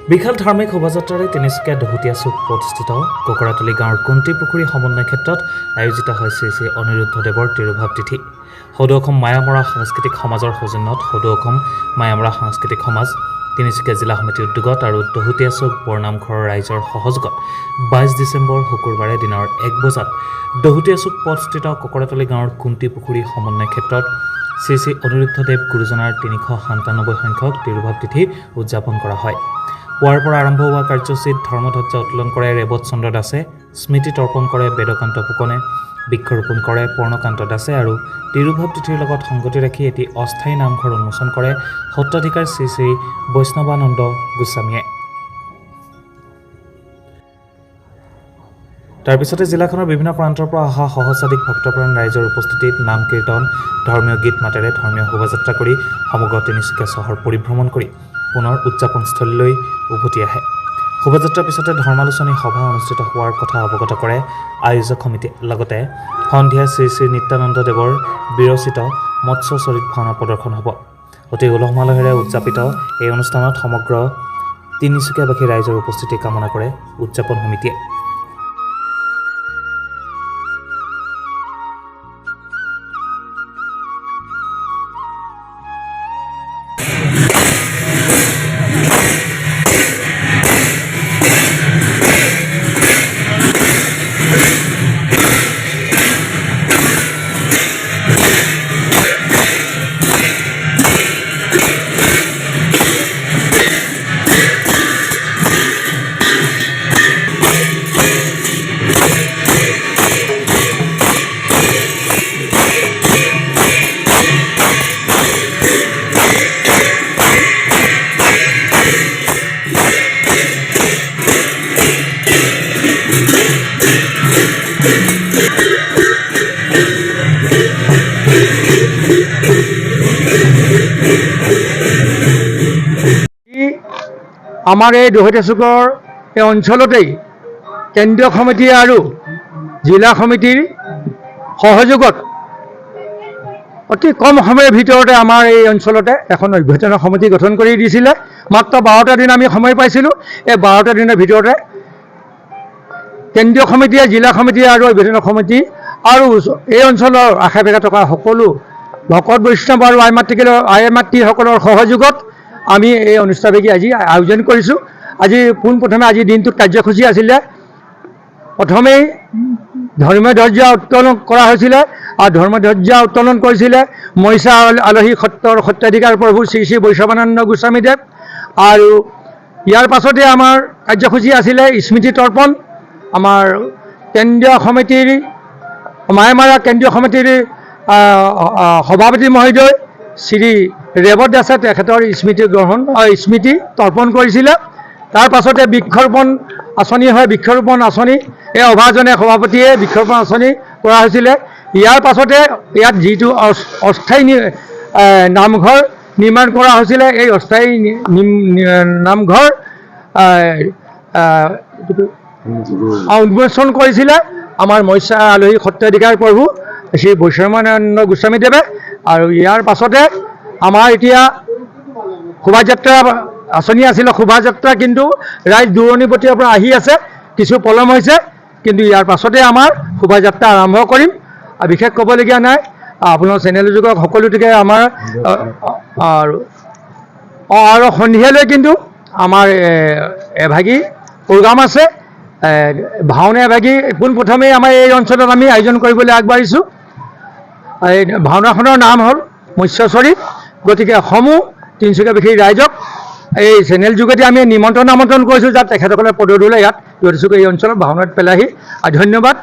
বিশাল ধাৰ্মিক শোভাযাত্ৰাৰে তিনিচুকীয়া দহোটীয়া চুক পথস্থিত ককৰাতলি গাঁৱৰ কুন্তি পুখুৰী সমন্বয় ক্ষেত্ৰত আয়োজিত হয় শ্ৰী শ্ৰী অনিৰুদ্ধ দেৱৰ তিৰোভাৱ তিথি। সদৌ অসম মায়ামৰা সাংস্কৃতিক সমাজৰ সৌজন্যত সদৌ অসম মায়ামৰা সাংস্কৃতিক সমাজ তিনিচুকীয়া জিলা সমিতিৰ উদ্যোগত আৰু দহোটীয়া চুক বৰনামঘৰৰ ৰাইজৰ সহযোগত 22 ডিচেম্বৰ শুকুৰবাৰে দিনৰ 1 বজাত দহোটীয়া চুক পথস্থিত ককৰাতলি গাঁৱৰ কুন্তি পুখুৰী সমন্বয় ক্ষেত্ৰত শ্ৰী শ্ৰী অনিৰুদ্ধ দেৱ গুৰুজনাৰ 397 সংখ্যক তিৰোভাৱ তিথি উদযাপন কৰা হয়। পুৱাৰ পৰা আৰম্ভ হোৱা কাৰ্যসূচীত ধৰ্মধ্বজা উত্তোলন কৰে ৰেৱত চন্দ্ৰ দাসে, স্মৃতি তৰ্পণ কৰে বেদকান্ত ফুকনে, বৃক্ষৰোপণ কৰে পৰ্ণকান্ত দাসে আৰু তিৰোভাৱ তিথিৰ লগত সংগতি ৰাখি এটি অস্থায়ী নামঘৰ উন্মোচন কৰে সত্ৰাধিকাৰ শ্ৰী শ্ৰী বৈষ্ণৱানন্দ গোস্বামীয়ে। তাৰপিছতে জিলাখনৰ বিভিন্ন প্ৰান্তৰ পৰা অহা সহস্ৰাধিক ভক্তপ্ৰাণ ৰাইজৰ উপস্থিতিত নাম কীৰ্তন, ধৰ্মীয় গীত মাতেৰে ধৰ্মীয় শোভাযাত্ৰা কৰি সমগ্ৰ তিনিচুকীয়া চহৰ পৰিভ্ৰমণ কৰি পুনৰ উদযাপনস্থলীলৈ উভতি আহে। শোভাযাত্ৰাৰ পিছতে ধৰ্মালোচনী সভা অনুষ্ঠিত হোৱাৰ কথা অৱগত কৰে আয়োজক সমিতিয়ে। লগতে সন্ধিয়া শ্ৰী শ্ৰী নিত্যানন্দ দেৱৰ বিৰচিত মৎস্য চৰিত ভাওনা প্ৰদৰ্শন হ'ব। অতি উলহ মালহেৰে উদযাপিত এই অনুষ্ঠানত সমগ্ৰ তিনিচুকীয়াবাসী ৰাইজৰ উপস্থিতি কামনা কৰে উদযাপন সমিতিয়ে। আমাৰ এই দহোটীয়া এই অঞ্চলতেই কেন্দ্ৰীয় সমিতি আৰু জিলা সমিতিৰ সহযোগত অতি কম সময়ৰ ভিতৰতে আমাৰ এই অঞ্চলতে এখন অভ্যৰ্থনা সমিতি গঠন কৰি দিছিলে। মাত্ৰ 12টা দিন আমি সময় পাইছিলোঁ। এই 12টা দিনৰ ভিতৰতে কেন্দ্ৰীয় সমিতিয়ে, জিলা সমিতি আৰু অভ্যৰ্থনা সমিতি আৰু এই অঞ্চলৰ আশে পাশে থকা সকলো ভকত বৈষ্ণৱ আৰু আই মাতৃসকলৰ সহযোগত আমি এই অনুষ্ঠানভাগি আজি আয়োজন কৰিছোঁ। আজি পোনপ্ৰথমে আজিৰ দিনটোত কাৰ্যসূচী আছিলে, প্ৰথমেই ধৰ্মীয় ধ্বজা উত্তোলন কৰা হৈছিলে আৰু ধৰ্মধ্বজা উত্তোলন কৰিছিলে মহিষা আলহী সত্ৰৰ সত্ৰাধিকাৰ প্ৰভু শ্ৰী শ্ৰী বৈষ্ণৱানন্দ গোস্বামীদেৱ। আৰু ইয়াৰ পাছতে আমাৰ কাৰ্যসূচী আছিলে স্মৃতি তৰ্পণ। আমাৰ কেন্দ্ৰীয় সমিতিৰ, মায়ামাৰা কেন্দ্ৰীয় সমিতিৰ সভাপতি মহোদয় শ্ৰী ৰেৱত দাসে তেখেতৰ স্মৃতি গ্ৰহণ, স্মৃতি তৰ্পণ কৰিছিলে। তাৰ পাছতে বৃক্ষৰোপণ আঁচনি হয়। বৃক্ষৰোপণ আঁচনি এই অভাজনে সভাপতিয়ে বৃক্ষৰোপণ আঁচনি কৰা হৈছিলে। ইয়াৰ পাছতে ইয়াত যিটো অস্থায়ী নামঘৰ নিৰ্মাণ কৰা হৈছিলে, এই অস্থায়ী নামঘৰ উন্মোচন কৰিছিলে আমাৰ মৎস্য আলহী সত্ৰাধিকাৰ প্ৰভু শ্ৰী বৈষ্ণৱানন্দ গোস্বামীদেৱে। আৰু ইয়াৰ পাছতে আমাৰ এতিয়া শোভাযাত্ৰা আঁচনি আছিলে। শোভাযাত্ৰা কিন্তু ৰাইজ দূৰণিবটীয়াৰ পৰা আহি আছে, কিছু পলম হৈছে, কিন্তু ইয়াৰ পাছতে আমাৰ শোভাযাত্ৰা আৰম্ভ কৰিম। আৰু বিশেষ ক'বলগীয়া নাই। আপোনাৰ চেনেল যোগক সকলোটিকে আমাৰ আৰু সন্ধিয়ালৈ কিন্তু আমাৰ এভাগি প্ৰগ্ৰাম আছে, ভাওনা এভাগি। পোনপ্ৰথমেই আমাৰ এই অঞ্চলত আমি আয়োজন কৰিবলৈ আগবাঢ়িছোঁ। এই ভাওনাখনৰ নাম হ'ল মৎস্যচৰিত। গতিকে সমূহ তিনিচুকীয়াবাসী ৰাইজক এই চেনেল যোগেদি আমি নিমন্ত্ৰণ আমন্ত্ৰণ কৰিছোঁ, যাতে তেখেতসকলে পদধূলে ইয়াত দহোটীয়া এই অঞ্চলত ভাওনাত পেলাহি। আৰু ধন্যবাদ।